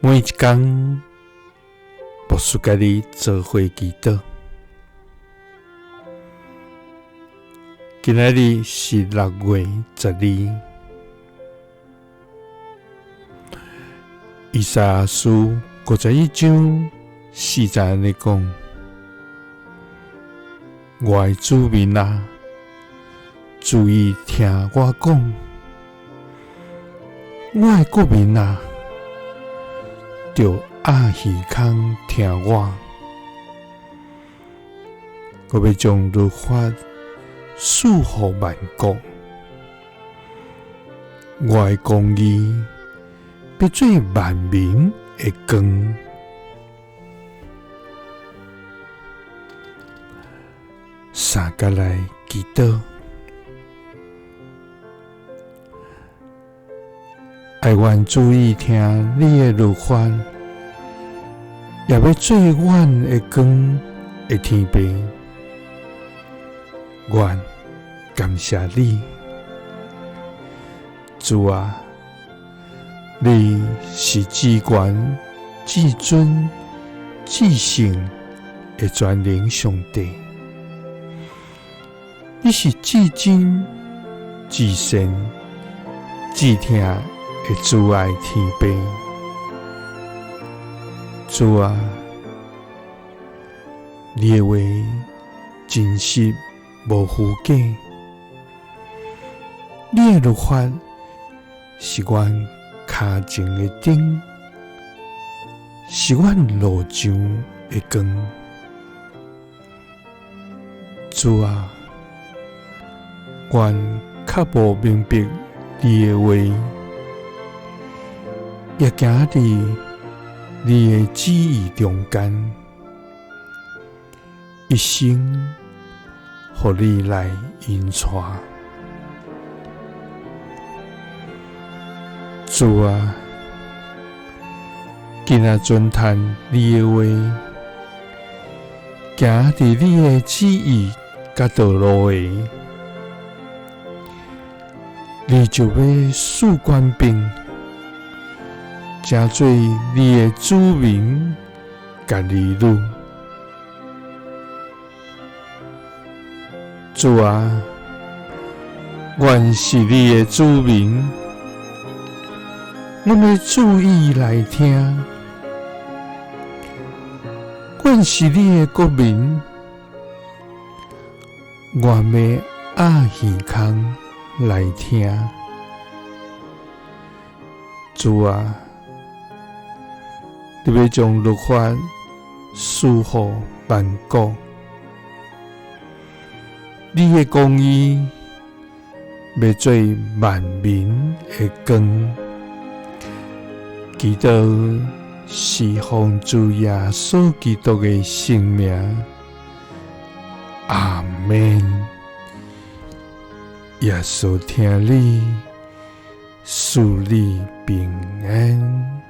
每一工，牧師佮你做伙祈禱。今仔日是6月12，以賽亞書51章4節按呢講：我的子民啊，注意聽我講，我的國民啊！著掩耳孔聽我，我欲將律法賜予萬國，我的公義欲做萬民的光。三佮來祈禱。愛阮注意聽你的律法，也欲做阮的光的天父，阮感謝你，主啊，你是至懸、至尊、至聖的全能上帝，你是至真、至善、至疼的慈愛天父。主啊，你的話真實無虛假，你的律法是阮跤前的燈，是阮路上的光。主啊，阮較無明白你的話，也行佇你的旨意中間，一生予你來引帶。主啊，今仔尊嘆你的話，行佇你的旨意佮道路的，你就欲賜權柄，成做你的子民佮兒女。主啊，阮是你的子民，阮欲注意來聽。阮是你的國民，阮欲掩耳孔來聽。主啊，你欲將律法賜予萬國，你的公義欲做萬民的光。祈禱是奉主耶穌基督的聖名，阿們。耶穌疼你，賜你平安。